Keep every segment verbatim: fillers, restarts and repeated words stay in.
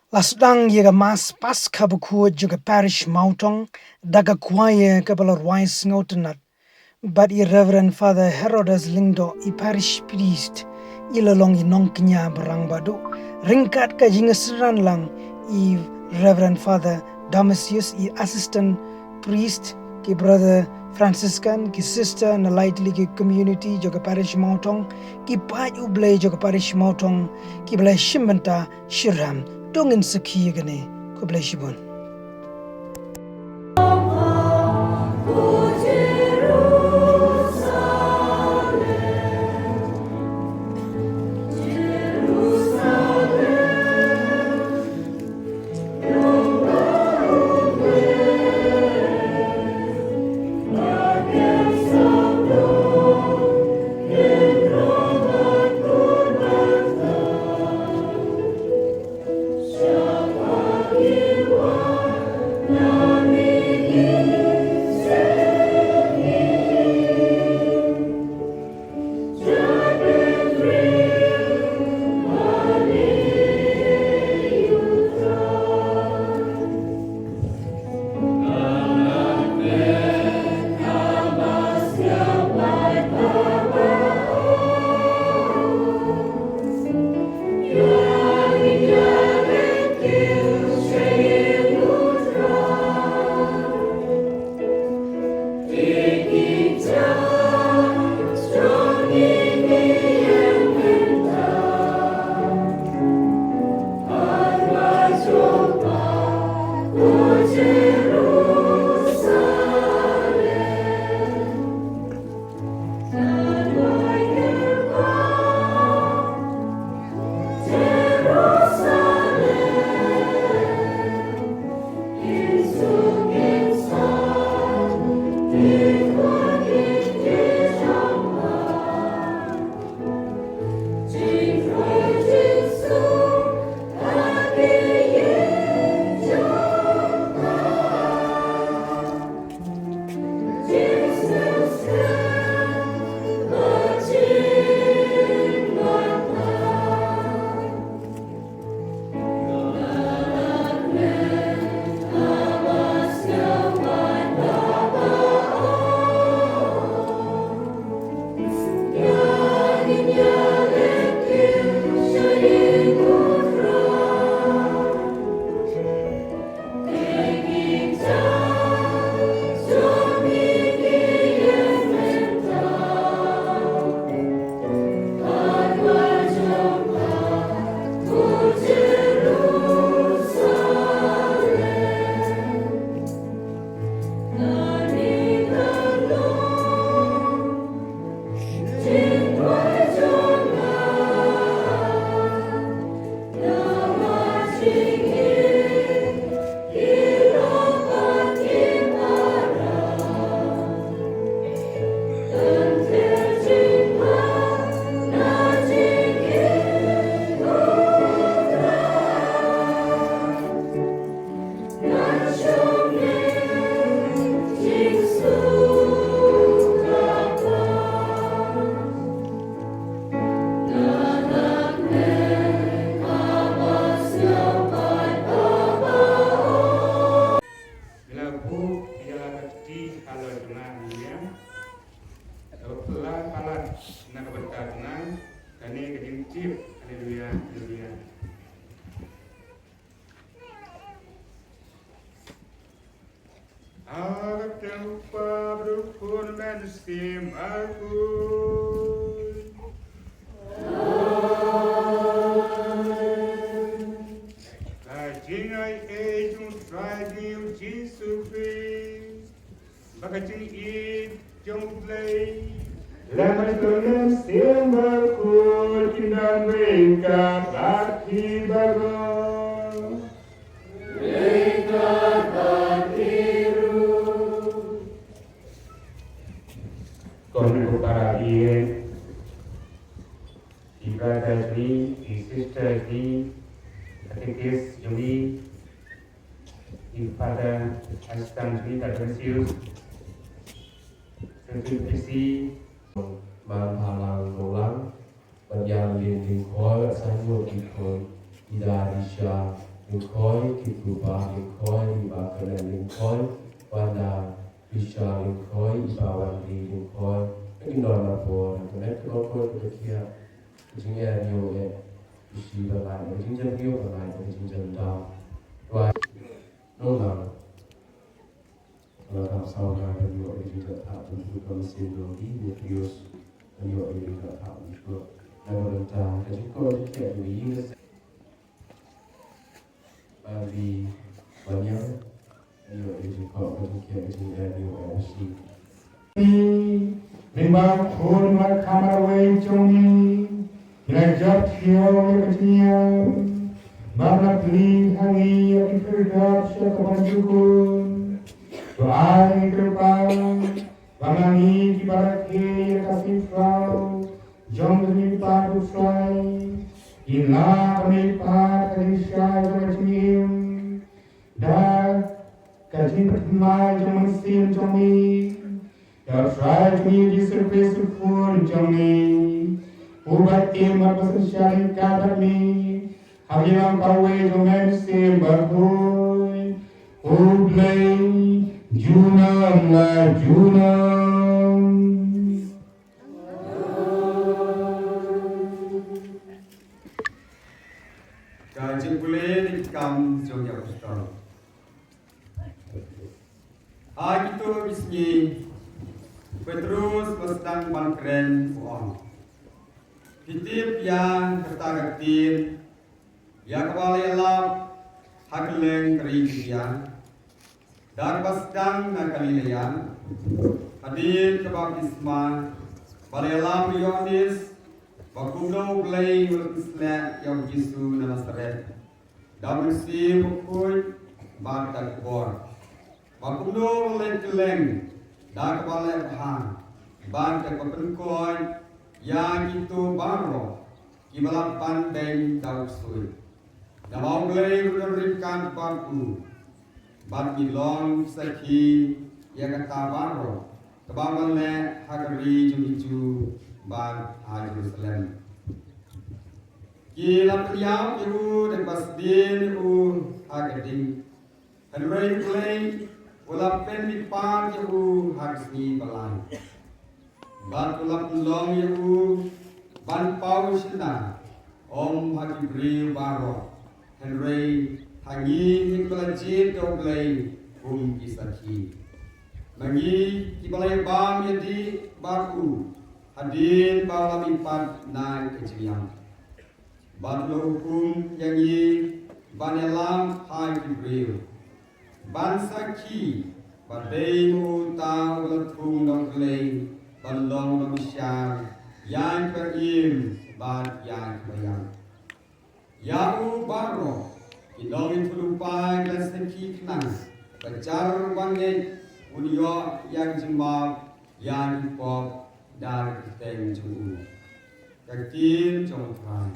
La sdang ïa ka Mass Paskha bakhuid jong ka Parish Mawtong da ka choir kaba la rwai sngewtynnat bad i Reverend Father Herodas Lyngdoh, i Parish Priest, i la long i nongkñia ba rangbah duh. Ryngkat ka jingsynran lang i Reverend Father Damasius, i Assistant Priest, ki Brother Franciscan, ki Sister na lai tylli ki community jong ka Parish Mawtong, ki paid U Blei jong ka Parish Mawtong, kiba la shim bynta shitrhem. To ngin sakhi ïa kane. Khublei shibun. Ngi la buh ïa ka kti halor jong nga, William. Kaba pynlong palat na ka bynta jong nga kane ka jingtip. Haleluya, haleluya. Ha ka kyrteng u Kpa bad u Khun bad u Mynsiem Bakhuid. Amen. Ka jingaiei jong u Trai jong ngi u Jisu Khrist, bad ka jingïeit jong u Blei, lem bad u Mynsiem Bakhuid, kin don ryngkat bad phi baroh. Ryngkat bad phi ruh. Ko ki para ïeit, ki brother jong ngi, ki sister jong ngi, katekis jong ngi, ki father, assistant jong ngi, Father Matthew, Secretary P C, man bhalang donglang, bad ïa lin lin khor, san ngut ki khun, i da i sha, Lyngkhoi, ki Kpa Lyngkhoi, i Bah Karen Lyngkhoi, Wanda Bishar Lyngkhoi, i Bah Wandi Lyngkhoi, ki Norma Bor, ki Norma Bor, ki Jingïaid ïa u eh, ki shi ba lai, ki jingjan ïa u ba lai, ki jingjan daw. Wai, nong lang. Ba kam saw na ba ïoh ki jingjan thap, ba kum ka mynsiem jong ki, ni prius, ba ïoh ki jingjan thap, ba ïoh. Na ba ranta, ka jingkoit jingkhiah, ba ïoh. Ba bi, ba ñiang, ba ïoh ki jingkoit, ba jingkhiah, ba jingjan ïa u eh, shi. Lyngba u khun markham marwei jong ngi, ngi la jop shiew ïa ka jingïam, bad la plie ha ngi ïa ki khyrdop sha ka ban jukut. To ai ngi kyrpad ba ma ngi kiba rakhe ïa ka sngewthuh jong ka jingmihpat U Trai, kin lah ban mihpat ha ka jingshai jong ka jingim, da ka jingpynthymmai jong U Mynsiem jong ngi, da U Trai jong ngi Jisu Khrist U Khun jong ngi, uba im bad ba synshar ryngkat bad ngi ha ka liang kawei jong U Mynsiem Bakhuid, U Blei junom la junom. Ka jingpule na ki Kam jong ki Apostol. Ha kito ki sngi, Petrus ba sdang ban kren u ong, phi tip ïa kata ka ktien ïa kaba la ïalap ha kylleng ka ri Judia, da kaba sdang na Galilea, hadien ka baptisma ba la ïalam u Ïoannis, ba kumno U Blei u la pynsleh ïa u Jisu na Nasaret da U Mynsiem Bakhuid bad da ka bor, ba kumno u la leit kylleng da kaba leh bha bad da kaba pynkoit ïa kito baroh kiba la ban beiñ da u ksuid. Namar U Blei u don ryngkat bad u. Bad ngi long sakhi ïa kata baroh kaba u la leh ha ka ri jong ki Jiw bad ha Jerusalem. Ki la pynïap ïa u da kaba sdien ïa u ha ka ding. Hynrei U Blei u la pynmihpat ïa u ha ka sngi ba lai. Bad u la pynlong ïa u ban paw shynna, ym ha ki briew baroh, hynrei ha ngi kiba la jied da U Blei kum ki sakhi. Ma ngi kiba la ïabam ïadih bad u hadien ba u la mihpat na ka jingïap. Bad u la hukum ïa ngi ban ïalam ha ki briew, ban sakhi ba dei ma uta uba la thung da U Blei ban long nongbishar ïa kiba im bad ïa kiba ïap. Ïa u baroh ki nongïathuhlypa ki la sakhi khnang ba jar ba ngeit un ïoh ïa ka jingmap ïa ki pop da ka kyrteng jong u. Ka ktien jong U Trai.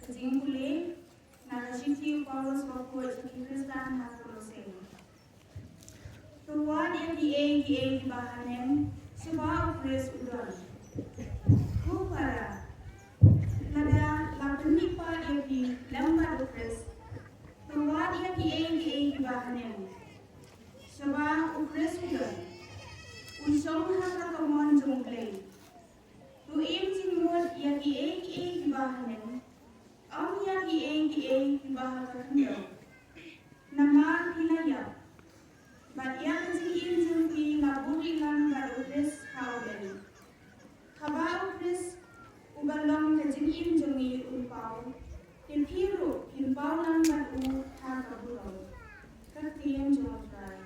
Ka jingpule na ka shithi u Paulus bakhuid sha ki Khristan ha Kolose. To wad ïa kiei kiei kiba ha neng, shuwa U Khrist u don. Ko para, lada la pynmihpat ïa phi kiei kiba ha ka khyndew. Namar phi la ïap, bad ïa ka jingim jong phi la buh ïalam bad u Khrist ha u lem. Haba u Khrist uba long ka jingim jong ngi un paw, te phi ruh phin paw lang bad u ha ka burom. Ka ktien jong U Trai.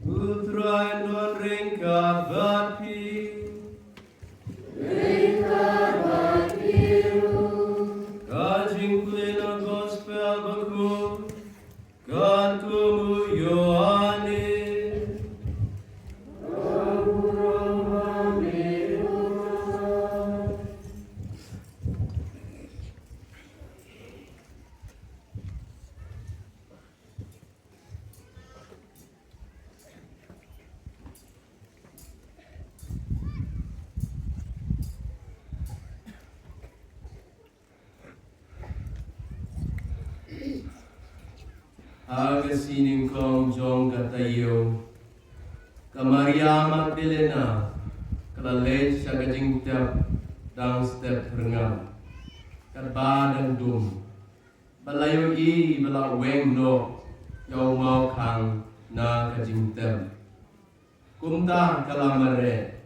U Trai un don ryngkat bad phi. Ryngkat bad phi ruh. Ka jingpule na Gospel bakhuid katkum u Ïoannis. Ha ka sngi nyngkong jong ka taïew, ka Maria Magdalena ka la leit sha ka jingtep dang step phyrngab, katba dang dum, bad la ïohi ba la weng noh ïa u mawkhang na ka jingtep. Kumta ka la mareh,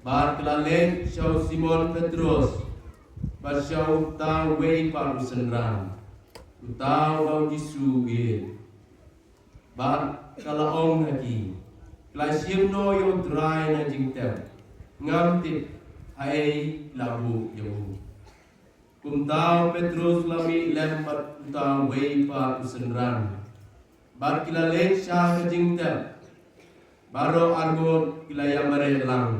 bad ka la leit sha u Simon Petros, bad sha uta uwei pat u synran, uta uba u Jisu u ïeit. Bad ka la ong ha ki, "Ki la shim noh ïa U Trai na jingtep, ngam tip haei ki la buh ïa u." Kumta u Petros u la mih lem bad uta uwei pat u synran, bad ki la leit sha ka jingtep. Baroh arngut ki la ïamareh lang.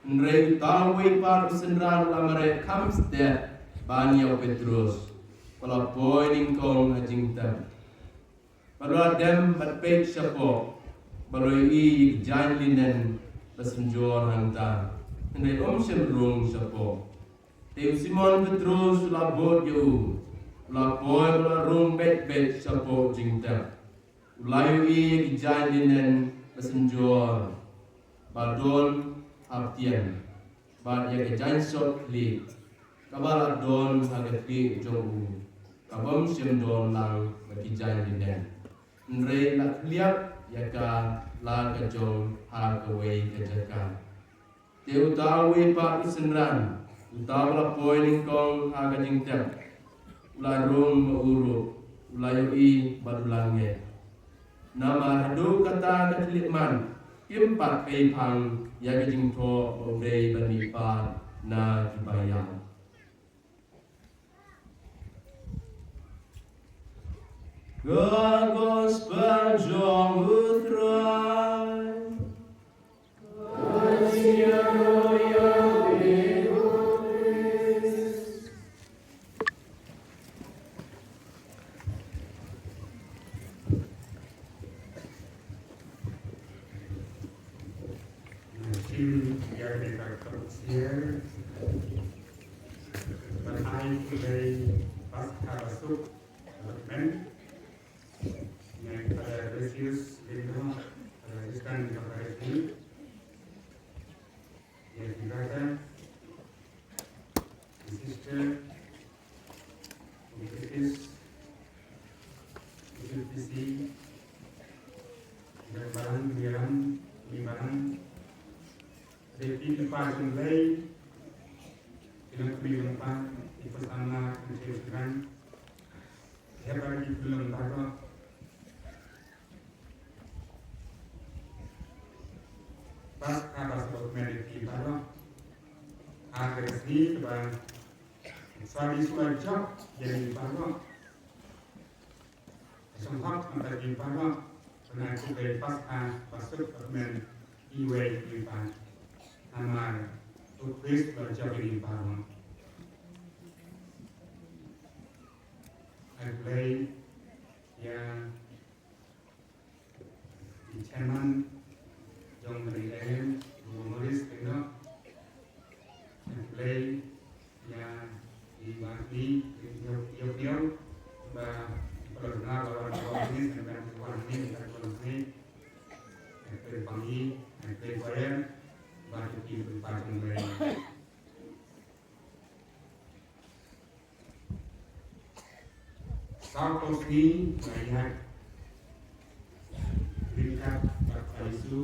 Hynrei uta uwei pat u synran u la mareh kham stet ban ïa u Petros, u la poi nyngkong ha jingtep. Bad u la dem bad peit shapoh, bad u la ïohi ïa ki jaiñ linen ba synjor hangta, hynrei um shym rung shapoh. Te u Simon Petros u la bud ïa u, u la poi, u la rung beit beit shapoh jingtep. U la ïohi ïa ki jaiñ linen ba synjor ba don ha btien, bad ïa ka jaiñ sot khlieh kaba la don ha ka khlieh jong u, kaba ym shym don lang bad ki jaiñ linen, hynrei la khlieh ïa ka la ka jong ha kawei ka jaka. Te uta uwei pat u synran, uta u la poi nyngkong ha ka jingtep, u la rung ma u ruh, u la ïohi bad u la ngeit. Namar haduh kata ka khyllipmat kim pat peiphang ïa ka jingthoh ba u dei ban mihpat na kiba ïap. Ka Gospel jong U Trai. Ïa ka dei ka kong siar ban ai khublei Paskha basuk, development, ïa i Father Aloysius Lyngdoh, Father Assistant Vicar Parish, ïa i Father, i Sister, i Katekis, i P C, i Balang, i Balang, Dei ki kpa jong Blei, ki nongkmie nongkpa, ki pasanna, ki nongshun shynrang, ki hep bad ki khyllung baroh. Paskha basuk kmen ïa phi baroh. Ha kane ka sngi kaba U Trai Jisu u la jop ïa ngi baroh. Ka shong hok na ka jingpynpaw ban ai khublei Paskha basuk kmen iwei iwei pat. Namar U Khrist u la jop ïa ngi baroh. Ai khublei ïa i chairman jong ka Ri Lion, u Maurice Lyngdoh. Khublei ïa i Bah Ni, i Yoh Yoh Yoh, ba pynlong nga ba wan ba wan ni, sngewbha wan ni, sngewbha wan ni. Khublei pang i, khublei choir, ba ki khublei pa jong Blei. Saw phew sngi nga ïaid ryngkat bad Trai Jisu,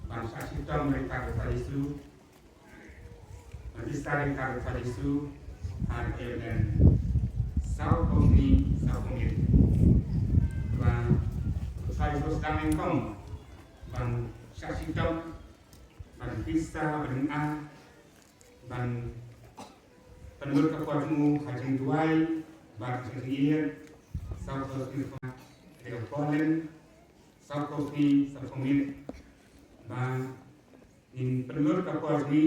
ban shah shitom ryngkat bad Trai Jisu, ban pisa ryngkat bad Trai Jisu, ha ka ïing saw phew sngi, saw phew miet. Ba Trai Jisu sdang nyngkong ban shah shitom, ban pisa, ban ïa ban pynlut ka por jong u ha jingduwai bad jingïeit, saw phew sngi, ka dei ka por lem, saw phew sngi, saw phew miet, ba ngin pynlut ka por jong ngi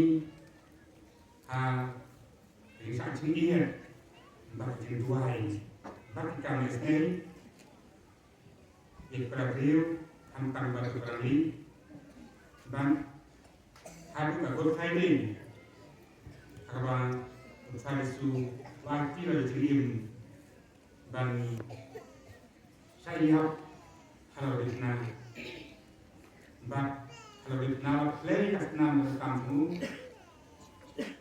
ha jingshah jingïeit bad jingduwai bad ki kam isynei. Ïa ki para briew, khamtam bad ki para lih, bad haduh ka Good Friday, ha kaba U Trai Jisu u aiti ïa la jingim ban shah ïap ha la dei khana, bad ha la dei khana bad khlei ka snam ka kam jong u,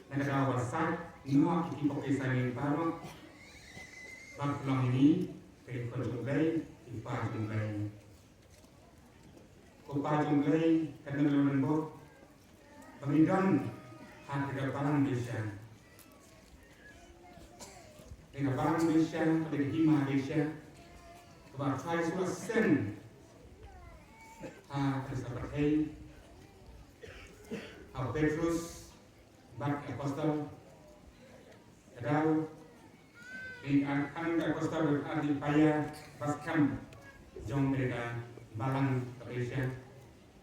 na ka daw ba sait noh ïa ki pop ki sait baroh, bad pynlong ïa ngi ki khun jong Blei, ki kpa jong Blei. Ko Pa jong Blei, ka nang lem bok ba ngi don ha ka balang Asia. Ka balang Asia, ka hima Asia, kaba Trai Jisu u la seng ha ka pyrthei, ha u Petrus bad ki apostol. Ka daw, ïa ki ar, ar ki apostol, ar ki paia ba skhem jong ka balang ka Asia,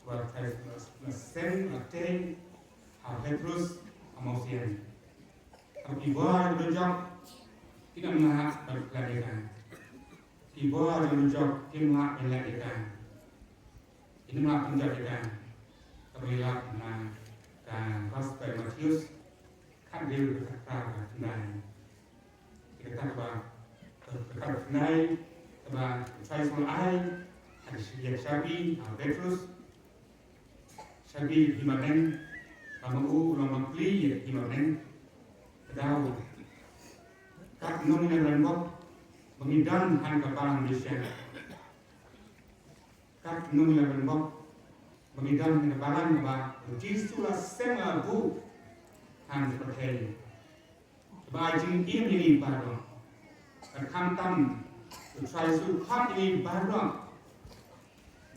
ba Trai Jisu u la seng, u la tei ha u Petrus, ha u Moses. Haba ki bor jong u dujok kim lah ban klet ïa ka. Ki bor jong u dujok kim lah ban klet ïa ka. Kin ym lah pynjot ïa ka. Kaba ngi lap na ka Gospel Mathaios, khathynriew, dkhot khatphra bad khatkhyndai. Ïa kata kaba, dkhot khatkhyndai, kaba Trai Jisu u la ai ha ka shithi shabi ha u Petrus. Shabi hima bneng, ba ma u u long ban plie ïa hima bneng. Ka daw, kat nongïalam bok ba ngi don ha ka balang Asia. Kat nongïalam bok ba ngi don ha ka balang ba U Jisu u la seng, u la buh ha ka pyrthei. Ba ai jingim ïa ngi baroh. Bad khamtam, U Trai Jisu u khot ïa ngi baroh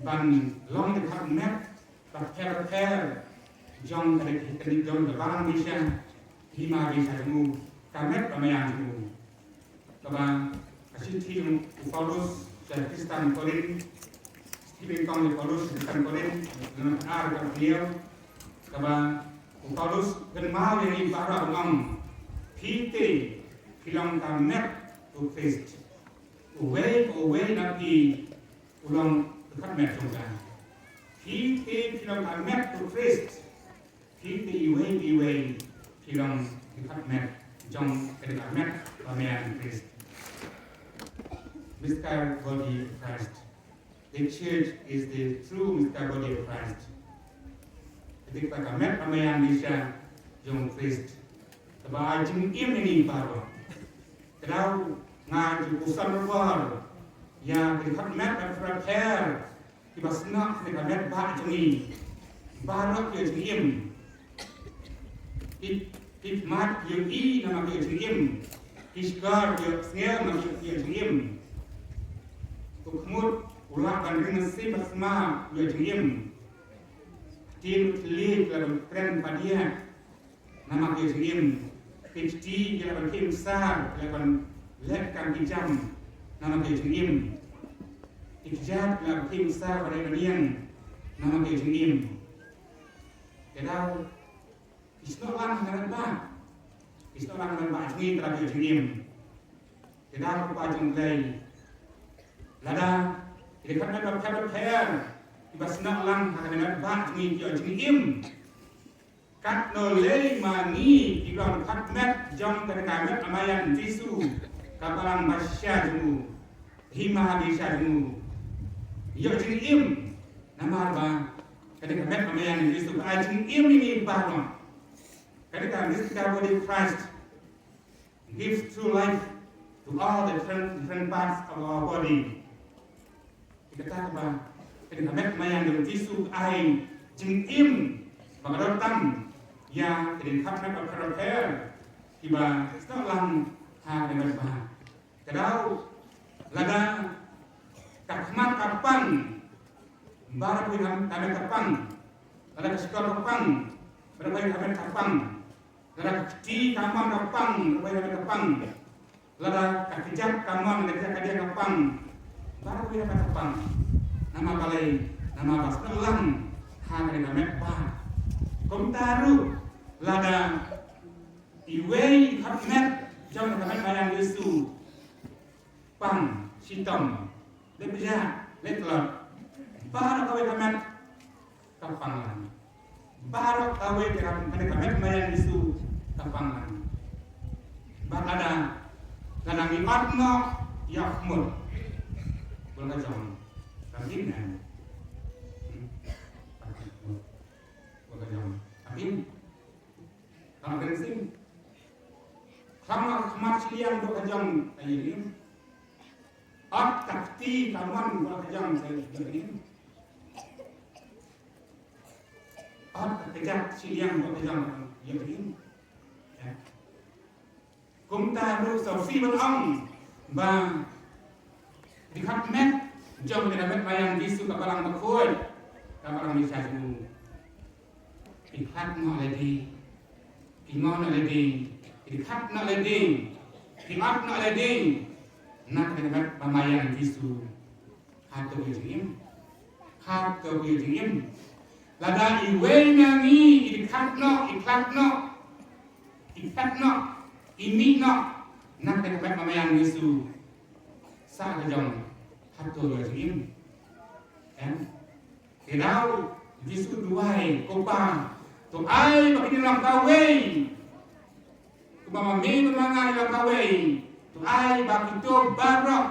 ban long ki dkhot met bapher bapher jong ka, ka, jong ka balang Asia, hima Asia jong u, ka met ka maïan jong u. Kaba ka shithi jong u Paulus sha ki Khristan Korinth, shithi nyngkong jong u Paulus sha ki Khristan Korinth, lynnong ar, dkhot hynñiew, kaba u Paulus u kynmaw ïa ngi baroh, u ong, phi te phi long ka met u Khrist. Uwei pa uwei na phi u long dkhot met jong ka. Phi Phi te phi long ka met u Khrist. Phi te iwei pa iwei phi long ki khadmet jong ka dei ka met ba maïan u Khrist. Mystical body of Christ. The church is the true mystical body of Christ. Ka dei ka met ba maïan bishar jong u Khrist. Kaba ai jingim ïa ngi baroh. Ka daw nga ju pynsan ruh ïa ki khadmet bapher bapher kiba snoh ha ka met bah jong ngi. Baroh ki ïoh jingim. Ki, ki khmat ki ïohi namar ki ïoh jingim. Ki shkor ki ïohsngew namar ki ïoh jingim. U khmut u lah ban ring mynsiem bad sma u ïoh jingim. Ktien u thylliej u lah ban kren padiah namar ki ïoh jingim. Ki kti ki lah ban khie bsar, ki lah ban leh kam ki jam namar ki ïoh jingim. Ki kjat ki lah ban khie bsar ba dei ba niang namar ki ïoh jingim. Te daw ki snoh lang ha ka met bah. Ki snoh lang ha ka met bah jong ngi tang ki ïoh jingim. Te daw ko Pa jong U Blei, lada ki dei khadmet bapher bapher kiba snoh lang ha ka met bah jong ngi ki ïoh jingim. Katno lei ma ngi kiba long khadmet jong ka dei ka met ba maïan Jisu, ka balang bashisha jong u, hima ha bishar jong u. Ïoh jingim namar ba ka dei ka met ba maïan Jisu ka ai jingim ïa ngi baroh. Ka dei ka mystical body of Christ gives true life to all the different, different parts of our body. Kata kaba ka dei ka met ba maïan jong u Jisu ka ai jingim ba ka donkam ïa ki dei khadmet bapher bapher kiba snoh lang ha ka met bah. Ka daw lada ka khmat ka pang, baroh kawei ka met ka pang. Lada ka shkor ka pang, baroh kawei ka met ka pang. Lada ka kti ka mon ka pang, baroh kawei ka met ka pang. Lada ka kjat ka mon ka kjat ka diang ka pang, baroh kawei ka met ka pang. Namar balei? Namar ba snoh lang ha ka dei ka met bah. Kumta ruh lada iwei i khadmet jong ka met ba maïan Jisu pang, shitom, leh bha, leh tlot, baroh kawei ka met ka pang lang. Baroh kawei ka met ba maïan Jisu ka pang lang. Bad lada, lada ngi ot noh ïa u khmut, bun ka jong ka mit ne. Hmm. Bun ka jong ka mit. Ka rynsim. Kham ka khmat shiliang bun ka jong ka ïing. Ot ka kti ka mon bun ka jong ka ïing. Ot ka kjat shiliang bun ka jong ka ïing. Kumta ruh sa shisien ban ong ba ki khadmet jong ka met ba maïan Jisu ka balang bakhuid, ka balang bishar jong u. Ki khadmet noh lade, ki mon noh lade, ki khadmet noh lade, ki ot noh lade na ka met ba maïan Jisu. Hato ïoh jingim? Hato ïoh jingim? Lada iwei na ngi i khlad noh, i khlad noh, i khlad noh, i mih noh na ka met ba maïan Jisu, sa ka jong, hato ïoh jingim? Em? Te daw Jisu duwai, ko Pa, to ai ba kin ïa long kawei. Kumba ma me bad ma nga ngi long kawei, to ai ba kito baroh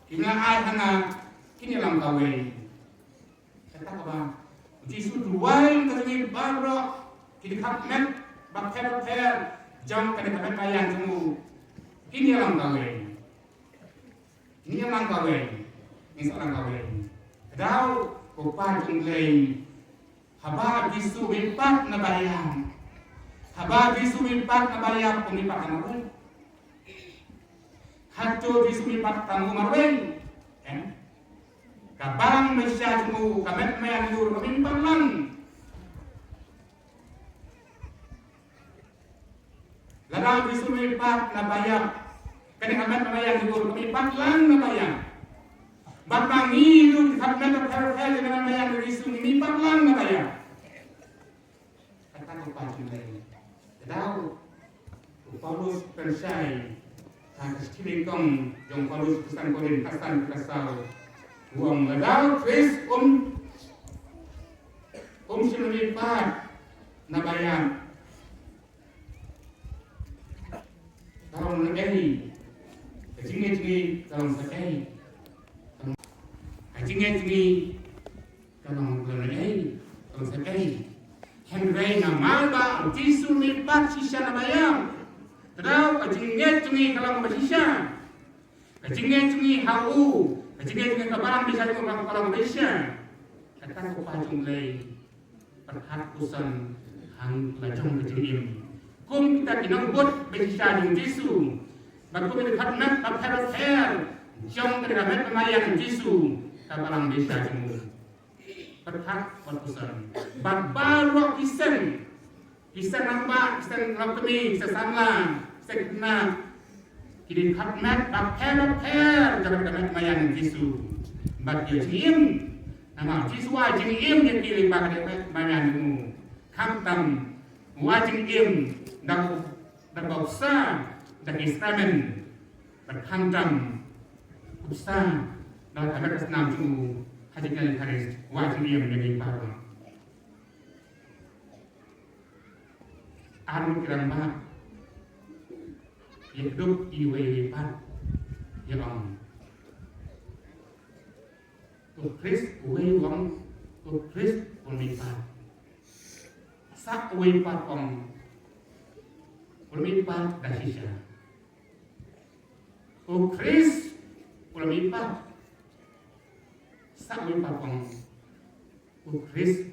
kiba la ai ha nga kin ïa long kawei. Kata kaba u Jisu u duwai na ka jong ngi baroh ki dkhot met bapher bapher jong ka dkhot met maïan jong u, kin ïa long kawei. Ngin ïa long kawei, ngin sa long kawei. Ka daw ko Pa jong U Blei, haba Jisu u mihpat na ba ïap, haba Jisu u mihpat na ba ïap, u mihpat tang marwei? Hato Jisu u mihpat tang marwei? Em. Ka balang bashai jong u, ka met maïan jong u ruh ka mihpat lang. Lada Jisu u mihpat na ba ïap, kane ka met maïan jong u ruh ka mihpat lang na ba ïap. Bad ma ngi ruh ki khot met bapher bapher jong ka met maïan jong u Jisu ngi mihpat lang na ba ïap. Kata ka Pa jong U Blei. Ka daw u Paulus u pynshai ha ka shithi nyngkong jong u Paulus ha ki san Korinth khatsan khatsaw. U ong lada u Khrist um Shisha na mei pat na ba ïap. Ka long na ei. Ka jingngeit jong ngi ka long sa ei. Ka jingngeit jong ngi ka long na ei. Ka long sa ei. Hynrei namar ba u Jisu mei pat shisha na ba ïap. Te daw ka jingngeit jong ngi ka long ba shisha. Ka jingngeit jong ngi ha u, ka jingngeit jong ngi ka balang bishar jong u ka long ba shisha. Kata ka pa jong u Blei. Pyrkhat puson hang la jong ka jingim. Kum kita ki nongbud ba shisha jong u Jisu. Bad kum kita ki khot met bapher bapher jong ka met ba maïan jong u Jisu. Ka balang bishar jong u. Pyrkhat bad puson. Bad baroh ki seng. Ki seng rangbah, ki seng longkmie, ki seng samla, ki seng khynnah. Ki dei khot met bapher bapher jong ka met maïan jong u Jisu. Bad ki jingim. Namar u Jisu u ai jingim ïa ki lyngba ka met maïan jong u. Khamtam u ai jingim da u, da ba u bsa da ki sakramen. Bad khamtam u bsa da ka met ka snam jong u ha jingïaid Eucharist u ai jingim ïa ki baroh. Arngut ki rangbah ïakdup iwei iwei pat ïa u ong. U Khrist uwei u ong, u Khrist u mei pat. Sa uwei pat u ong, u mei pat da shisha. U Khrist u mei pat. Sa uwei pat u ong, u Khrist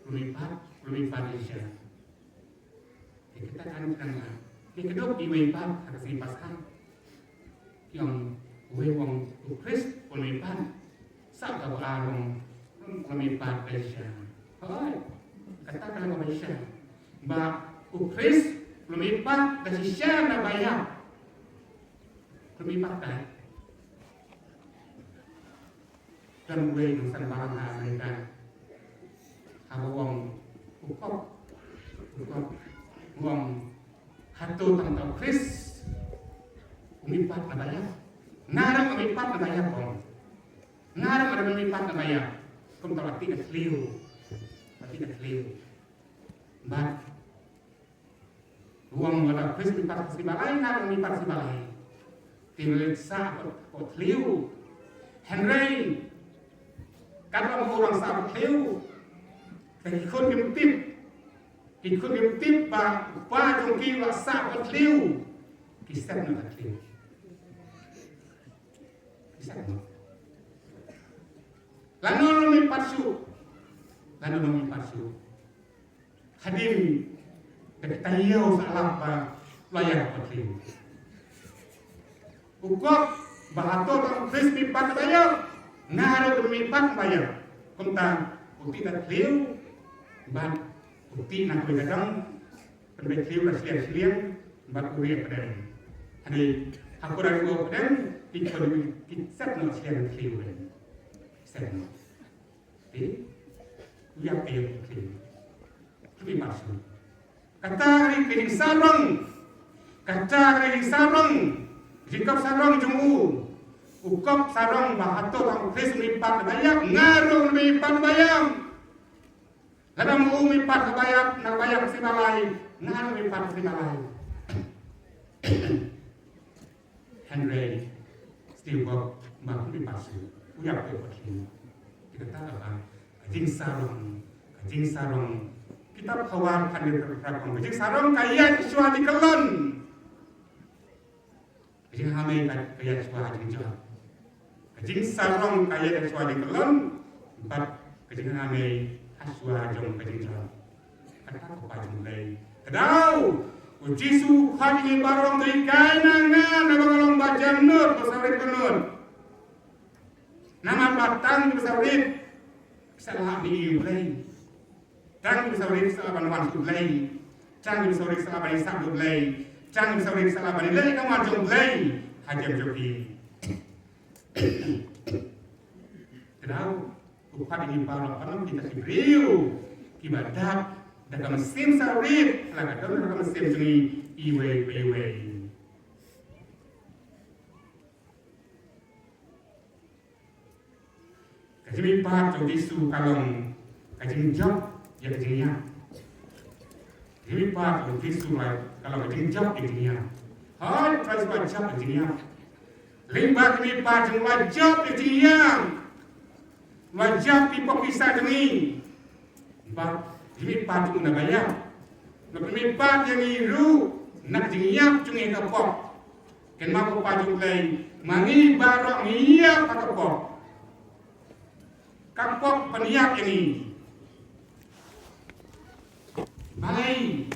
u mei pat, u mei pat da shisha. Te kita kan kren la. Te ka dok iwei pat ha ka sngi Paskha. Ki ong uwei u ong u Khrist u mei pat. Sa ka ba ar u ong u mei pat da shisha. Hoi. Kata ka la ba shisha. Ba u Khrist u mei pat da shisha na ba ïap. U mei pat da. Don uwei u nongsan balang ha Amerika. Haba u ong u kop, u kop, u ong hato tang uta u Khrist u mei pat na ba ïap. Nga ruh nga mei pat na ba ïap u ong. Nga ruh nga mei pat na ba ïap. Kumta la tih na thliew. La tih na thliew. Bad u ong lada u Khrist mei pat ha sngi ba lai, nga ruh mei pat ha sngi ba lai. Te leit sah hapoh, hapoh thliew. Hynrei katba u ong sah hapoh thliew, te ki khun kim tip. Ki khun kim tip ba u kpa jong ki u la sah hapoh thliew. Ki sep noh ha thliew. Ki sep noh. Lano u mei pat shuh? Lano u mei pat shuh? Hadien da ki taïew sa lap ba u la ïap ha thliew. U kop ba hato tang u Khrist mei pat na ba ïap, nga ruh mei pat na ba ïap. Kumta u tih na thliew bad u tih na kawei ka dong. Pynbeit thliew ka shiliang shiliang bad u rieh pdeng. Hadien ha kura u pdeng ki khun ki sep noh shiliang thliew. Sep noh. Te u ïap ïa u Khrist. Khrist mei pat shuh. Kata ka dei ka jingsarong. Kata ka dei ka jingsarong. Jingkop sarong jong u. U kop sarong ba hato tang u Khrist mei pat na ba ïap, nga ruh mei pat na ba ïap. Lada ma u mei pat na ba ïap, na ba ïap ha sngi ba lai, nga ruh mei pat ha sngi ba lai. Hynrei sdang ba ma u mei pat shuh, u ïap ïa u Pathian. Te kata ka ba ka jingsarong, ka jingsarong. Kitab Khawar khatlai arphew phra ka ong, ka jingsarong ka ïaid shuwa jingkyllon. Ka jinghangne ka, ka ïaid shuwa jingjop. Ka jingsarong ka ïaid shuwa jingkyllon bad ka jinghangne ha shuwa jong ka jingjop. Kata ka pa jong U Blei. Ka daw u Jisu u khot ïa ngi baroh, u ong, to hikai na nga naba nga long ba jan nud, ba sawrit ba nud. Namar ba tang kiba sawrit ki sa lah ban ïohi ïa U Blei. Tang kiba sawrit ki sa lah ban wan sha U Blei. Tang kiba sawrit ki sa lah ban ïasam bad U Blei. Tang kiba sawrit ki sa lah ban ïaleh ïa ka mon jong U Blei ha jem jong ki. Te daw u khot ïa ngi baroh ban long kita ki briew kiba dap da ka mynsiem sawrit, la ka don ka mynsiem jong ngi iwei pa iwei. Ka jingmihpat jong u Jisu ka long ka jingjop ïa ka jingïap. Ïa ka mihpat u Jisu, ka long ka jingjop ïa ka jingïap. Hooid, u Trai Jisu u la jop ïa ka jingïap. Lyngba ka mihpat jong u la jop ïa ka jingïap. U la jop ïa ki pop ki saw jong ngi. Bad ïa ka mihpat jong u naba ïap. Bad ka mihpat ïa ngi ruh na ka jingïap jong ngi ha ka pop. Kynmaw ko pa jong U Blei, ma ngi baroh ngi ïap ha ka pop. Ka pop pynïap ïa ngi. Balei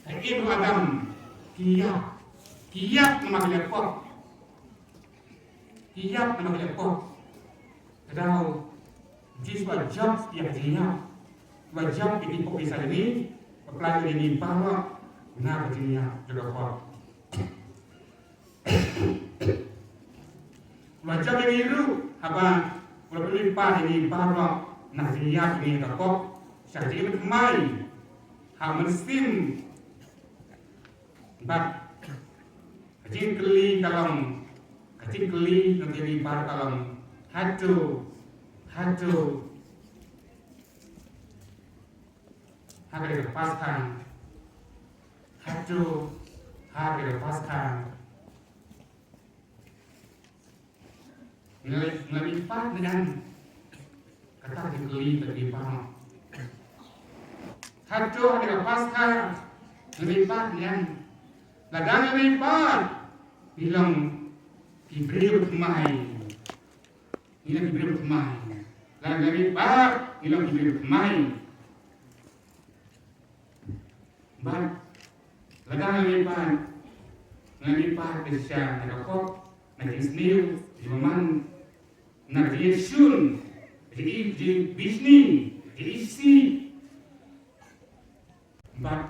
ha Eve bad Adam ki ïap? Ki ïap namar ki la pop. Ki ïap namar ki la pop. Ka daw Jisu u la jop ïa ka jingïap. U la jop ïa ki pop ki saw jong ngi. Bad u la ïoh ïa ngi baroh na ka jingïap jong ka pop. U la jop ïa ngi ruh haba u la pynmihpat ïa ngi baroh na ka jingïap jong ngi ha ka pop. Sha ka jingim thymmai ha u mynsiem. Bad ka jingkylli ka long, ka jingkylli na ka jingim baroh ka long, hato, hato ha kane ka Paskha, hato ha kane ka Paskha nga la, nga la mihpat ne em? Kata ka jingkylli ka jingim baroh. Hato ha kane ka Paskha nga la mihpat ne em? Lada nga la mihpat, ngi long ki briew thymmai. Ngi long ki briew thymmai. Lada nga la mihpat, ngi long ki briew thymmai. Bad lada nga la mihpat, nga la mihpat shisha na ka pop, na ka jingsniew, na ka jingbymman, na ka jingshun, ka jingbishni, ka jingisih. Bad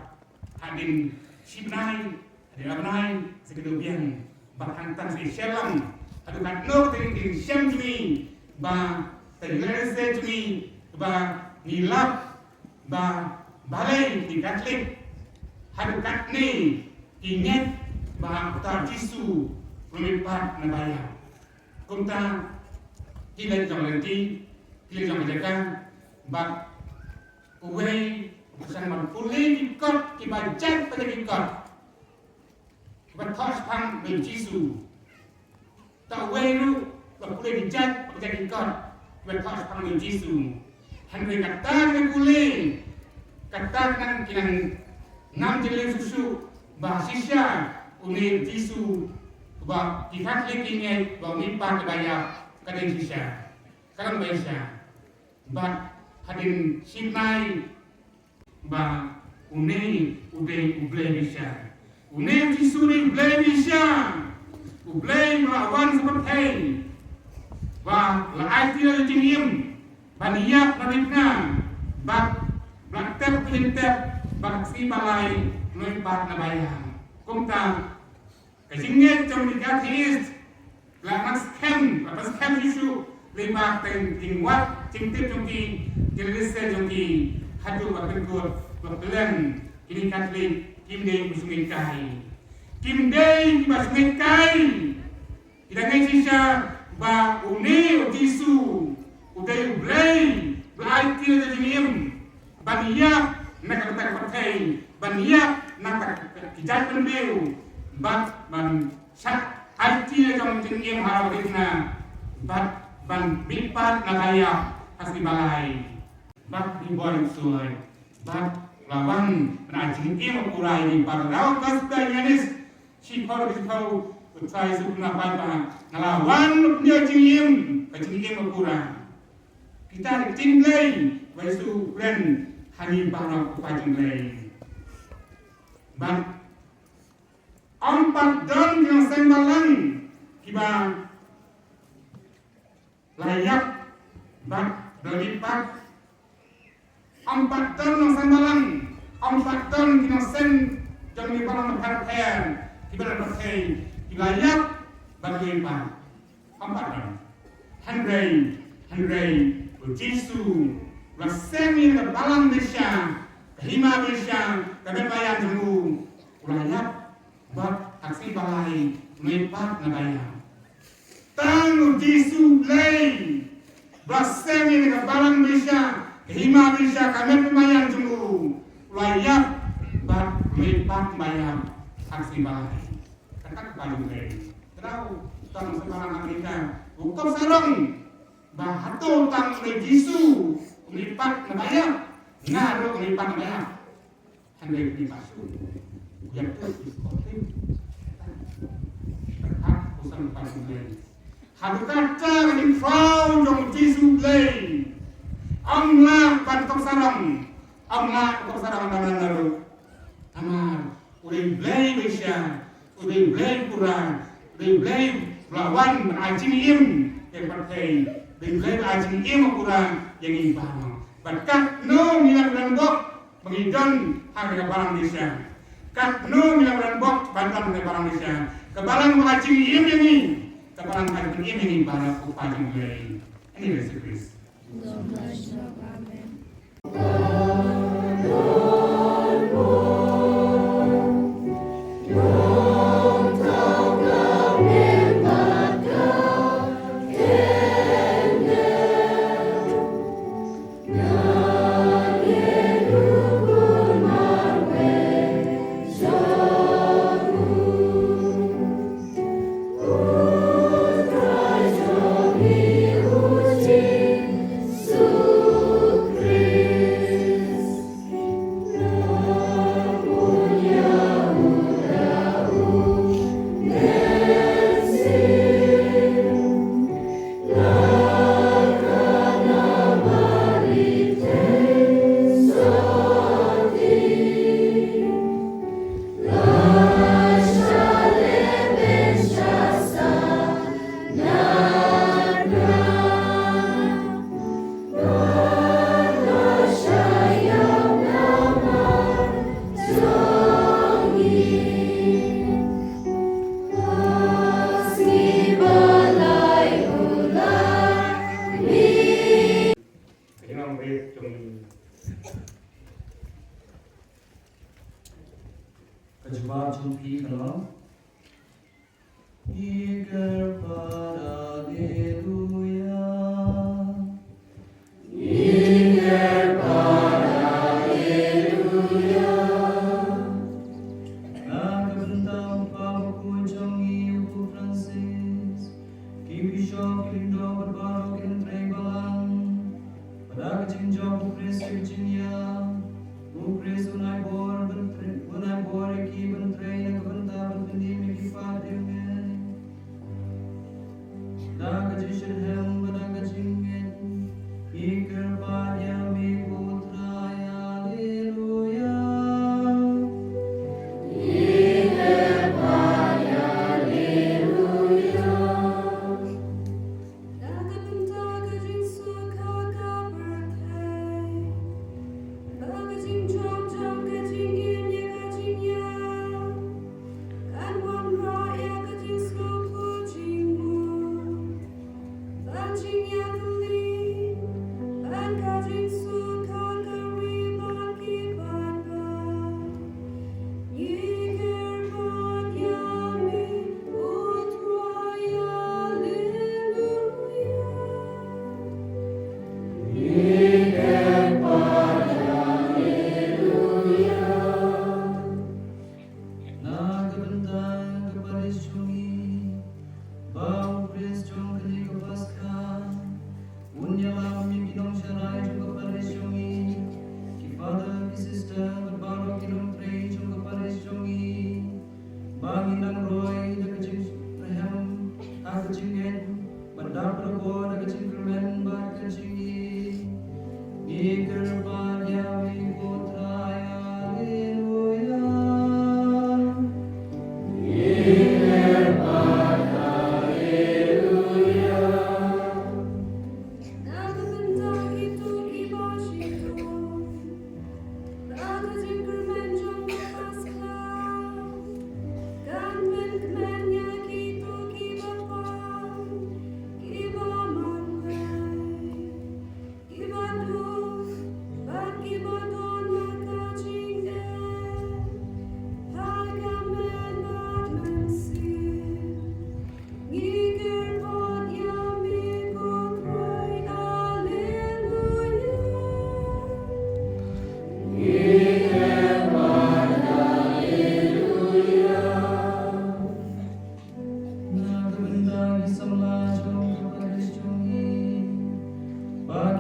hadien shi bnai, hadien ar bnai sa kynduh biang. Bad hangta sa shisha lang, haduh katno ka jingshem jong ngi ba, ka jingïalehse jong ngi ba ngi lap ba balei ki Katholik haduh katne ki ngeit ba uta u Jisu u la mihpat na ba ïap. Kumta ki leit jong ka lynti, ki leit jong ka jaka, bad uwei u kyrshan ban pule ki kot kiba jait ba jait ki kot kiba thoh shaphang u Jisu. Uta uwei ruh ba pule ki jait ba jait ki kot kiba thoh shaphang u Jisu. Hynrei kata ka pule, kata ka nang, ki nang ngam jylliew shuh shuh ba shisha une u Jisu ba ki Katholik ki ngeit ba u mihpat na ba ïap, ka dei shisha. Ka dei ba shisha. Bad hadien shi bnai ba une u dei U Blei ba shisha. Une u Jisu u dei U Blei ba shisha. U Blei ba la wan sha pyrthei ba la aiti ïa la jingim ban ïap na ka bynta bad ba la tep ka jingtep bad ka sngi ba lai u la mihpat na ba ïap. Kumta ka jingngeit jong ki atheist la nang skhem, la pynskhem shuh shuh lyngba ka jingwad jingtip jong ki, jingïalehse jong ki, haduh ba pynkut ba kylleng kine ki Katholik kim dei kiba sngewthuh. Kim dei kiba sngewthuh. Ki da ngeit shisha ba une u Jisu u dei U Blei ba la aiti ïa la jingim ban ïap na ka bynta ka pyrthei, ban ïap na ka bynta ki jaitbynriew, bad ban shah aiti ïa la jong ka jingim ha la ka dei na, bad ban mihpat na ba ïap ha ka sngi ba lai. Bad ngi bun shuh, bad la wan ban ai jingim pura ïa ngi baroh. Ka sdang ïa ngi, shiphew, shiphew, u Trai Jisu u la phai ba nga la wan ban ai jingim, ka jingim pura. Kita ki ktien Blei ba u Jisu u kren ha ngi baroh, ko pa jong U Blei. Bad ym pat don ki nongseng balang kiba la ïap bad ba la mihpat. Ym pat don nongseng balang, ym pat don ki nongseng jong ki balang bapher bapher kiba la pyrthei, kiba la ïap bad ba la mihpat. Ym pat don. Hynrei, hynrei u Jisu u la seng ïa ka balang ba shisha, ka hima ba shisha, ka met ba ïap jong u, u la ïap bad ha ka sngi ba lai u la mihpat na ba ïap. Tang u Jisu U Blei ba seng ïa ka balang ba shisha, Ka hima Elisha ka met ba ïa jong u la ïap bad u la ïap ba ïap. Ka si ba kata ka jong u. Tang sa ba Amerika u kop sarong ba hato tang u Jisu u la ïap na ba ïap. Nga ruh u la ïap na ba ïap. Hynrei u la ïap shuh. U ïap tu is okay. Ka u sang ba u Haduh katta ka jingpynpaw jong u Jisu Blei. Ym lah ban kop sarong. Ym lah ban kop sarong namar naru. Namar u dei Blei Mesia, u dei Blei pura, u dei Blei ba la wan ban ai jingim ïa ka pyrthei, u dei Blei ba ai jingim pura ïa ngi baroh. Bad katno ngi la wan bok ba ngi don ha ka balang Asia. Katno ngi la wan bok ban don ha ka balang Asia. Ka balang ba ka jingim ïa ngi. Ka balang ba ka jingim ïa ngi baroh u Kpa jong ngi. Ïa ngi Jisu Khrist. Amen. Ka jubab jong phi ka long. Ngi kyrpad, Alleluia. Ngi kyrpad, Alleluia. Na ka bynta u Papa bakhuid jong ngi u Pope Francis, ki bishop, ki lyngdoh bad baroh ki nongtrei balang. Bad da ka jingjop u Khrist ka jingïap, u Khrist un ai bor ban trei, un ai bor ïa ki ban trei na ka bynta ban pynim ïa ki paid jong me. Da ka jingshitrhem bad da ka jingngeit, ngi kyrpad ïa me ko Trai. Alleluia. Ngi kyrpad. Alleluia. Da ka bynta ka jingsuk ha ka pyrthei, bad ka jingjop jong ka jingim ïa ka jingïap, kan wanrah ïa ka jingsngewthuh jingmut bad jingïaid.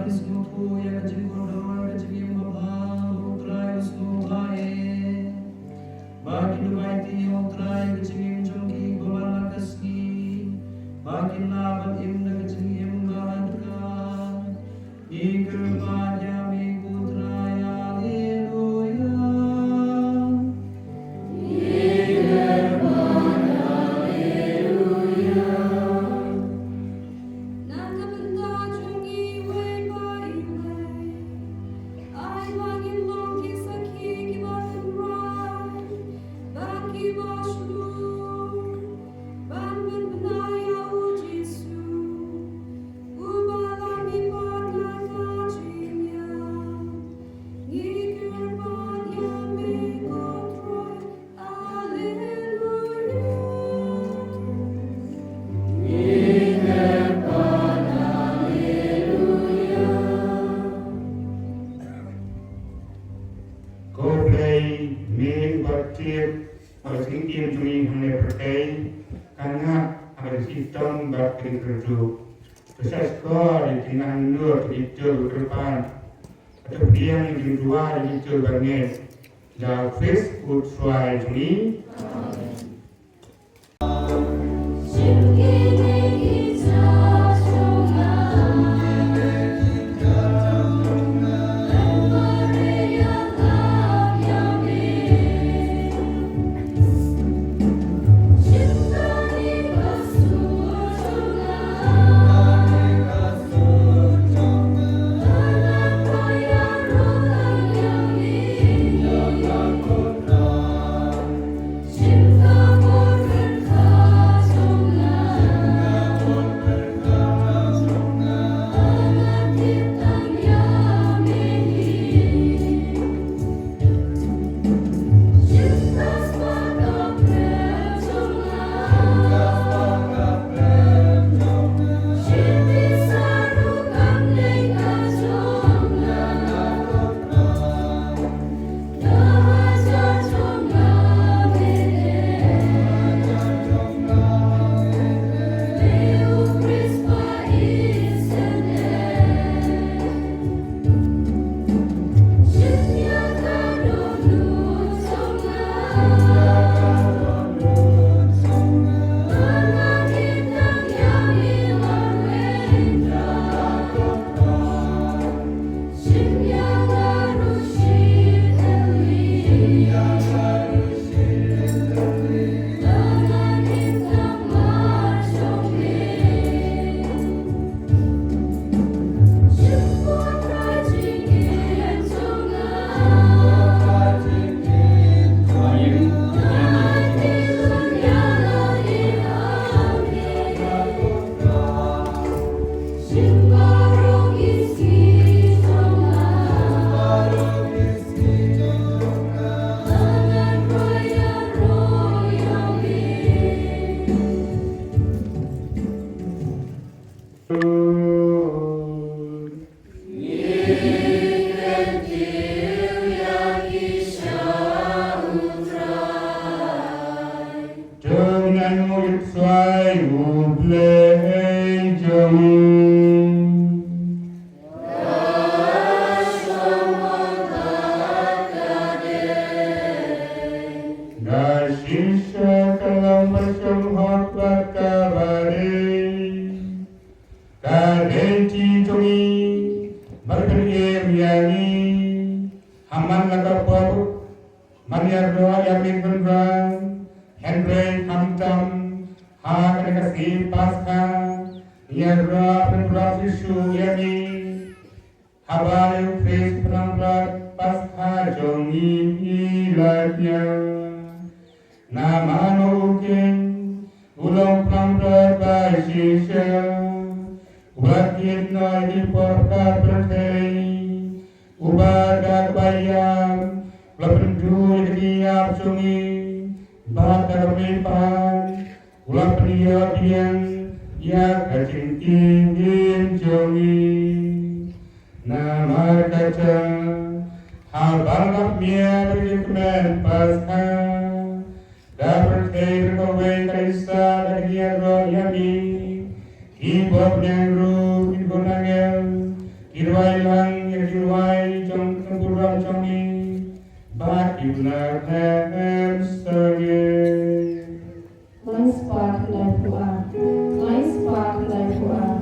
Sngewthuh ïa ka jingkordor ka jingim babha ba U Trai u sngewbha eh. Ba kin duwai ïa U Trai ka jingim jong ki ba man la ka sngi, ba kin lah ban im da ka jingim ba hadkha. Ngi kyrpad ïa me ko Trai, haleluya. Na ka bynta jong ngi iwei pa iwei, ai ba ngin long ki sakhi kiba tynrai bad kiba shlur, ban pynbna ïa U Jisu, uba la mihpat na ka jingïap. Ngi kyrpad ïa me ko Trai, haleluya. Ko Blei, me uba tip ba ka jingim jong ngi hangne pyrthei ka ngap ha ka jingshitom bad ka jingkyrduh. To shahshkor ïa ki nang nur ki jingkyrpad. To pdiang ïa ki jingduwai ïa ki jingkyrpad. Da U Khrist U Trai jong ngi. To nang u ïohsngew U Blei jong ngi. Da shisha ka long ba shong hok bad kaba dei. Ka dei ti jong ngi, ba pynïaid ïa ngi, ha man la ka por, ban ïaroh ïa me Trai, hynrei khamtam, ha kane ka sngi Paskha, ïaroh pynrap Jisu ïa ngi, haba U Khrist pynrap Paskha jong ngi la ïa. Namar u king, u long pynrap ba shisha, uba kit noh ïa ki por ka pyrthei, uba da kaba ïap, u la pynduh ïa ka jingïap jong ngi, bad da kaba mihpat, u la pynïoh biang ïa ka jingim jong ngi. Namar kata, haba la miet ïa ka jingkmen Paskha, da pyrthei kawei ka isa da ka ïaroh ïa ngi, ki bapneng ruh, ki bun angel, ki Bai lang ïa ki rwai jong ka burom jong ngi, bad ïa la hem sangeh. Lai spah khyndai phew ar. Lai spah khyndai phew ar.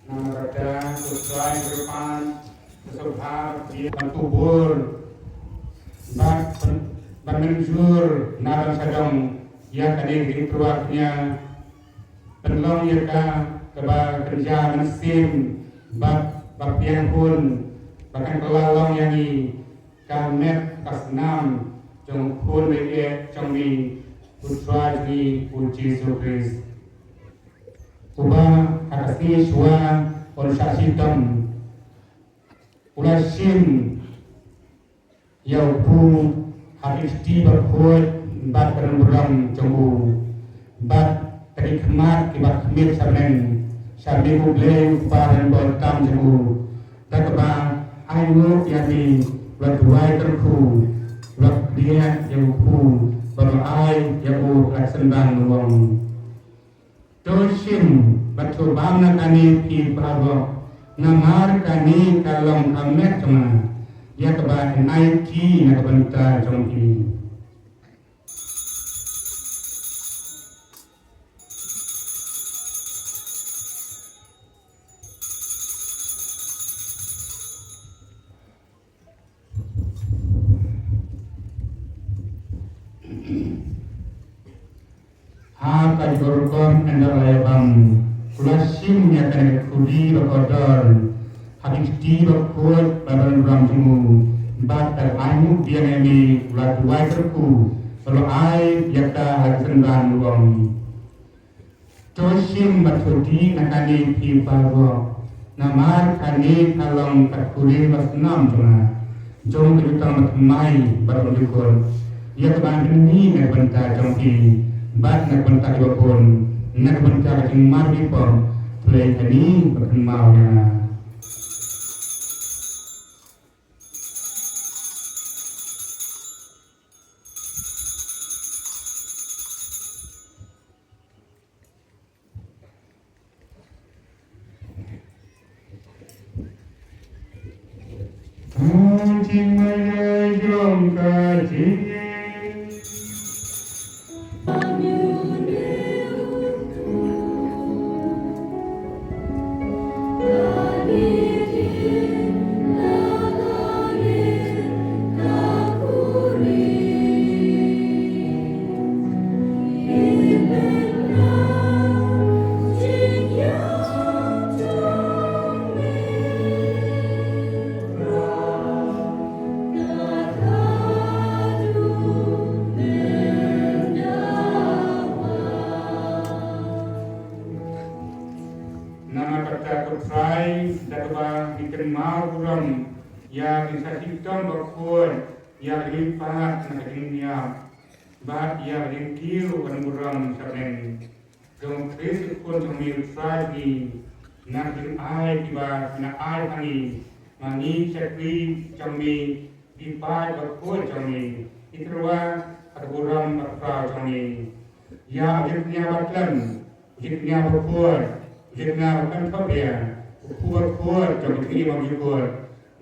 Namar kata, ko Trai, ko Kpa, ko Kpa, ban kubur bad ban, ban mynjur na ban sdang ïa kane ka jingtyrwa kñia, pynlong ïa ka kaba kynja mynsiem bad ba pdiang hun, ba kan kylla long ïa ngi ka met ka snam jong u Khun baieit jong ngi, u Trai jong ngi u Jisu Khrist. Uba ha ka sngi shuwa un shah shitom, u la shim ïa u kpu ha ki kti bakhuid bad ka ring burom jong u, bad da ki khmat kiba khmih sha bneng, sha mih u Blei u Kpa Ïaroh tam jong u, da kaba ainguh ïa ngi, u la duwai kyrkhu, u la kdiah ïa u kpu, bad u la ai ïa u la synran lawang. To shim bad to bam na kane phi baroh, namar kane ka long ka met jong nga, ïa kaba yn aiti na ka bynta jong phi. Ha ka jingkyrkhu ynda la ïa bam, u la shim ïa kane ka khuli bakordor ha ki kti bakhuid bad ka ring burom jong u, bad da kaba ainguh biang ïa ngi, u la duwai kyrkhu, bad u la ai ïa ka ha ka synran lawang. To shim bad to dih na kane phi baroh, namar kane ka long ka khuli basnam jong nga, jong ka jutang bathymmai bad bathymmai, ïa kaba ngi na ka bynta jong phi bad na ka bynta kiba bun, na ka bynta ka jingmar jingpop. Pynlong kane ba kynmaw ïa nga. Ka jingmyntoi jong ka jingim. Namar kata ko Trai, da kaba ngi kynmaw burom ïa ka jingshitom bakhuid, ïa ka jingpait na ka jingïap, Bad ïa ka jingkiew ka jingburom sha bneng jong u Khrist u Khun jong ngi u Trai jong ngi, na ka jingai kiba phi la ai ha ngi, ma ngi ki shakri jong ngi, ki paid bakhuid jong ngi, ki tyrwa ha ka burom ka khraw jong ngi. Ïa u jingkñia ba khlem, u jingkñia ba khuid, u jingkñia ba khlem thok ria, u kpu ba khuid jong ka jingim bymjukut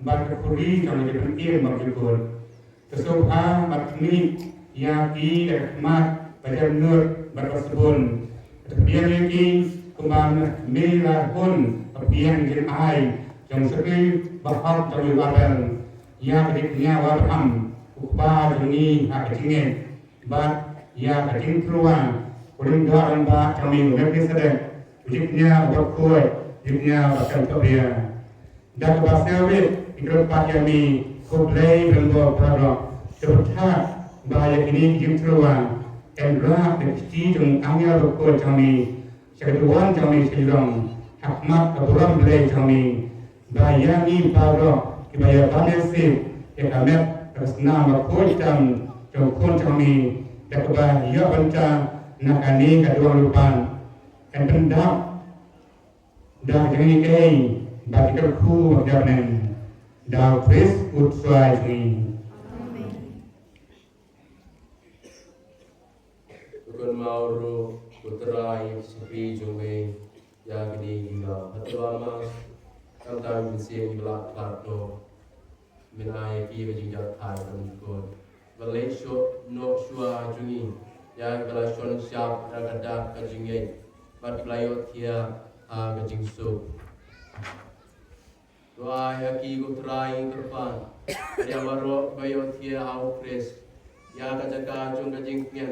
bad ka khuri jong ka jingpynim bymjukut. Ka sngewbha bad khmih ïa ki da ka khmat ba jemnud bad ba sbun. Ka pdiang ïa ki kumba me la hun ka pdiang ïa ki ai jong u shakri bahok jong u Abel, ïa ka jingkñia u Abraham u kpa jong ngi ha ka jingngeit, bad ïa ka jingtyrwa u lyngdoh rangbah jong ngi u Melkisedek, u jingkñia uba khuid, u jingkñia uba khlem thok ria. Da kaba sngewrit ngi kyrpad ïa me, ko Blei Blei baroh, to pynthait ba ïa kine ki jingtyrwa yn rah da ka kti jong u angel bakhuid jong me sha ka duwan jong me sha jrong, ha khmat ka burom Blei jong me. Ba ïa ngi baroh kiba ïa ban ïasuk ïa ka met ka snam bakhuid tam jong u Khun jong me, da kaba ïoh bynta na kane ka duwan lypa, yn pyndap da ka jingïeit bad ka kyrkhu bad ka bneng, da u Khrist u Trai jong ngi. Amen. To kynmaw ruh ko Trai ïa ki shakri jong me ïa kine ki ïa. Hato a mas, khamtam ki mynsiem ki ba la khlad noh, men ai ïa ki ka jingjahthait bymjukut. Ba leit shuh noh shuwa jong ngi ïa ki ba la shon shap da ka dak ka jingngeit bad ki ba la ïohthiah ha ka jingsuk. To ai ïa ki ko Trai ngi kyrpad, bad ïa baroh ba ïohthiah ha u Khrist, ïa ka jaka jong ka jingkñia,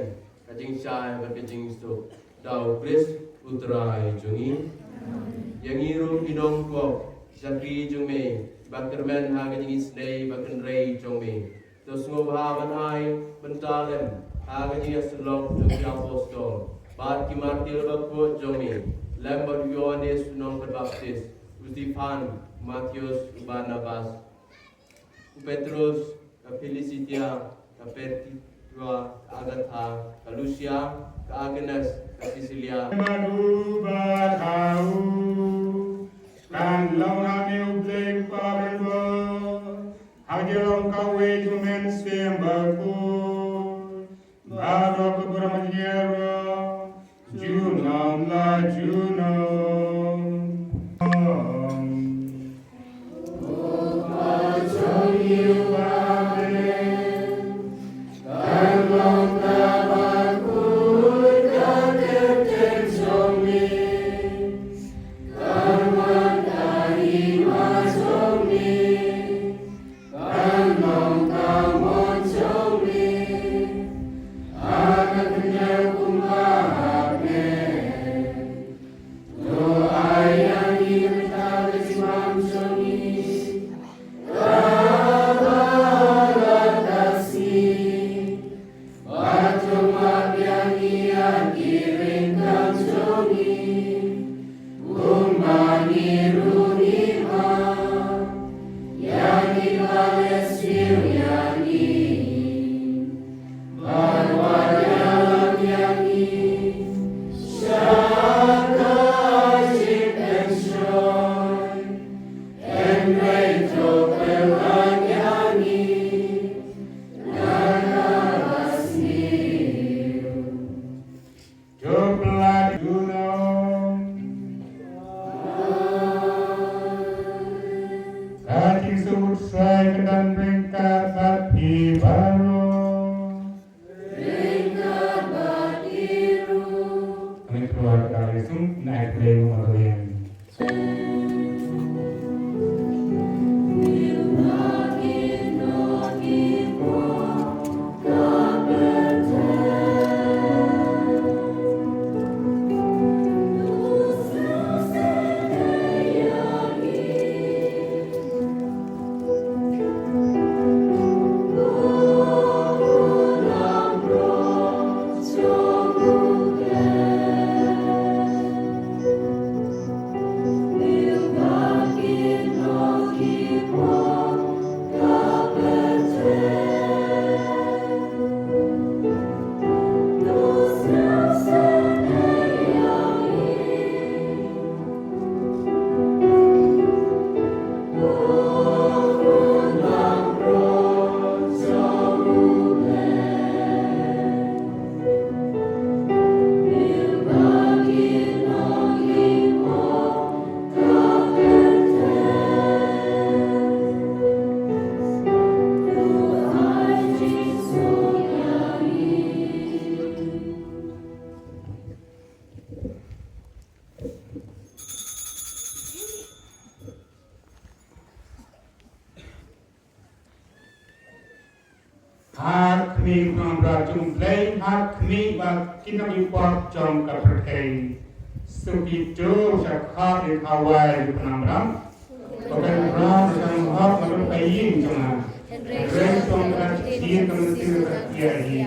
ka jingshai bad ka jingsuk, da u Khrist u Trai jong ngi. Ïa ngi ruh ki nongpop, shakri jong me, ba kyrmen ha ka jingisynei ba kynrei jong me, to sngewbha ban ai bynta lem ha ka jingïasyllok jong ki apostol bad ki martir bakhuid jong me, lem bad u Ïoannis u nongpynbaptis, u Stephan, u Matheus, u Barnabas, u Petrus, ka Philistia, ka Pertua, ka Agatha, ka Lusia, ka Agnes, ka Priscilla. Bad u, bad ha u kan long ha me U Blei Kpa baroh, ha ka jinglong kawei jong U Mynsiem Bakhuid, baroh ka burom bad ka jingïaroh junom la junom. Ka jingsuk U Trai kan don ryngkat bad phi baroh. Ryngkat bad phi ruh. Amen. Kynmaw ka dei sum na ai Blei ma Mariam. Kpa jong U Blei ha khmih bad ki nongïapoh jong ka pyrthei. Suk ïa uto uba shah khot ïa ka hawai u Pnam Ram. Ba kan ras ka hok ka ïing jong nga. Hynrei song ka ktien ka mynsiem ka ïa hi.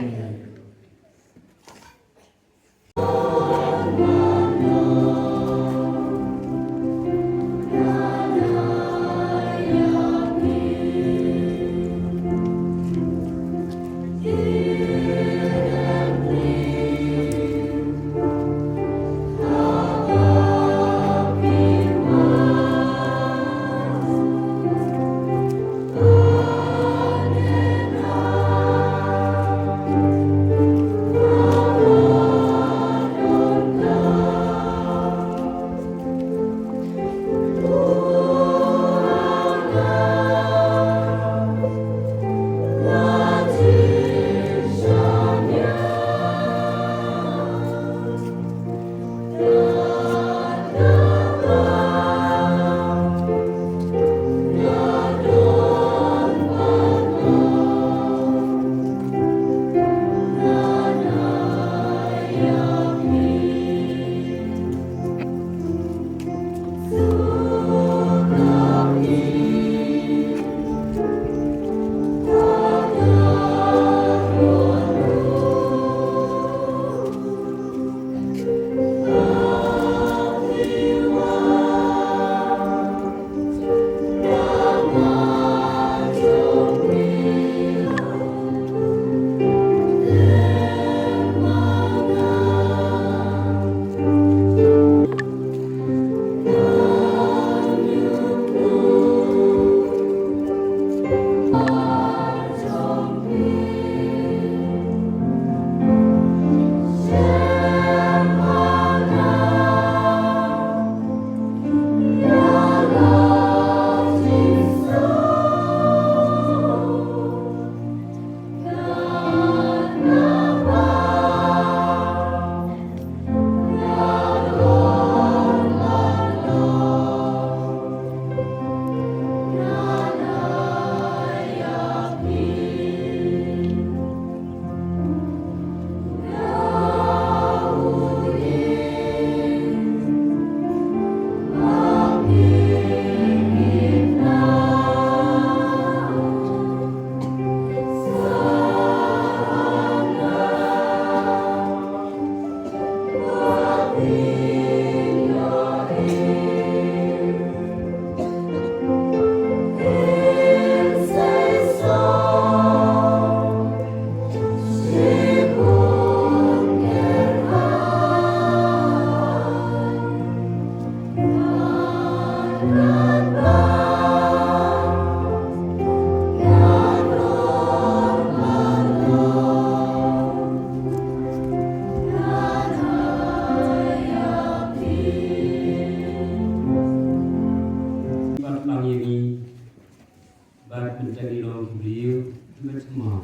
Bad mynta ngi long ki briew kiba thymmai.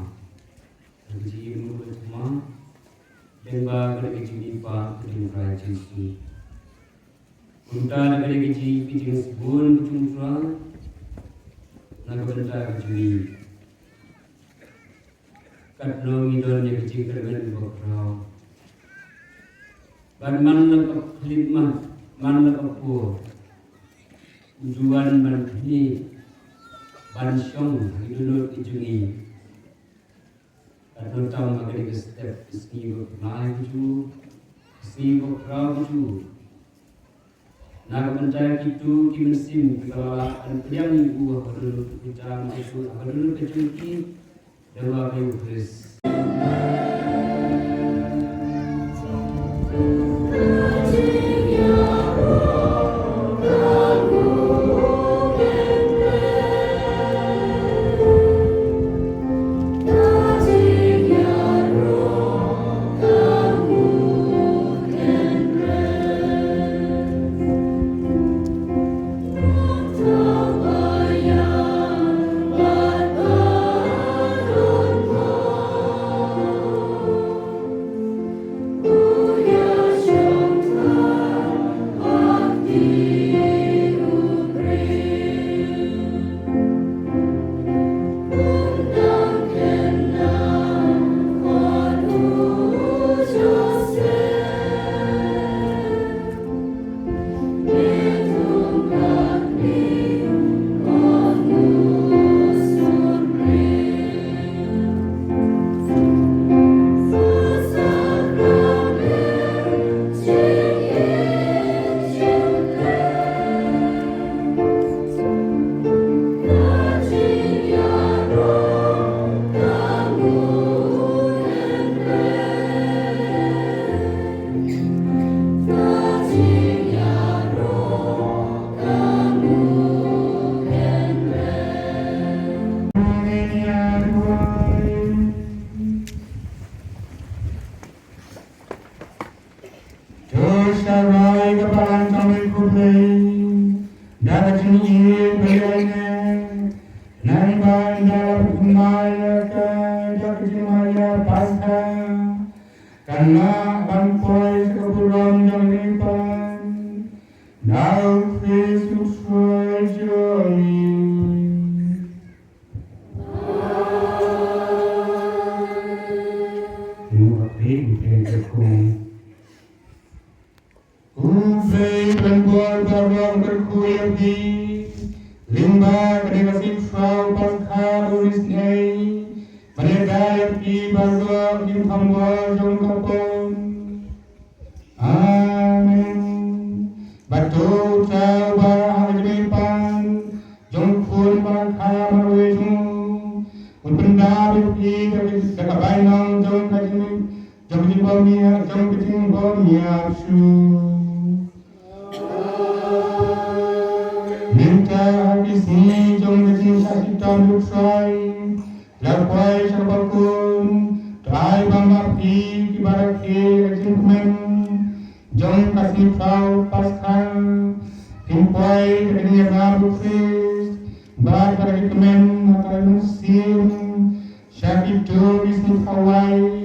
Ka jingim kaba thymmai lyngba ka jingim ba ka jingim Trai Jisu. Kumta da ka jingim ka jingsbun ka jong U Trai na ka bynta ka jingim. Katno ngi don ïa ka jingkyrmen kaba khraw. Bad man la ka khyllipmat, man la ka por, u ju wan ban khmih, ban shong ha ki dohnud ki jong ngi. Katno tam ha kane ka step, ka sngi ba khyllai ka jong u, ka sngi ba khraw ka jong u. Na ka bynta kito ki mynsiem kiba la lah ban pdiang ïa u ha ka dohnud ka jong u, ha ka dohnud ka jong ki, da uwei u Khrist. Sharai ka balang jong me khublei. Da ka jingïeit ba ïaineh. Nangta da la pynmai ïa ka da ka jingmaïa Paskha. Kan lah ban poi sha ka burom jong me pan. Da u Khrist u Trai jong ngi. Ngi ïa phi, phi ïa phi. U Blei ban bor baroh kyrkhu ïa phi. Lyngba kane ka sngi Paskha ba u isynei, ban ïada ïa phi baroh ki kham bor jong ka pop. Amen. Bad to uta uba ha ka jingïeit jong u Khun Balang Kha marwei jong u, un pyndap ïa phi da ka, da ka bainong jong ka jingïeit, jong ka jingbymïap, jong ka jingbymïap shuh. Mynta ha ki sngi jong ka jingshah shitom u Trai, la poi sha kaba kut, to ai ba ma phi kiba rakhe ka jingkmen jong ka sngi Paskha, phin poi da ka jingïarap u Khrist bad ka jingkmen na ka mynsiem sha kito ki sngi khawai.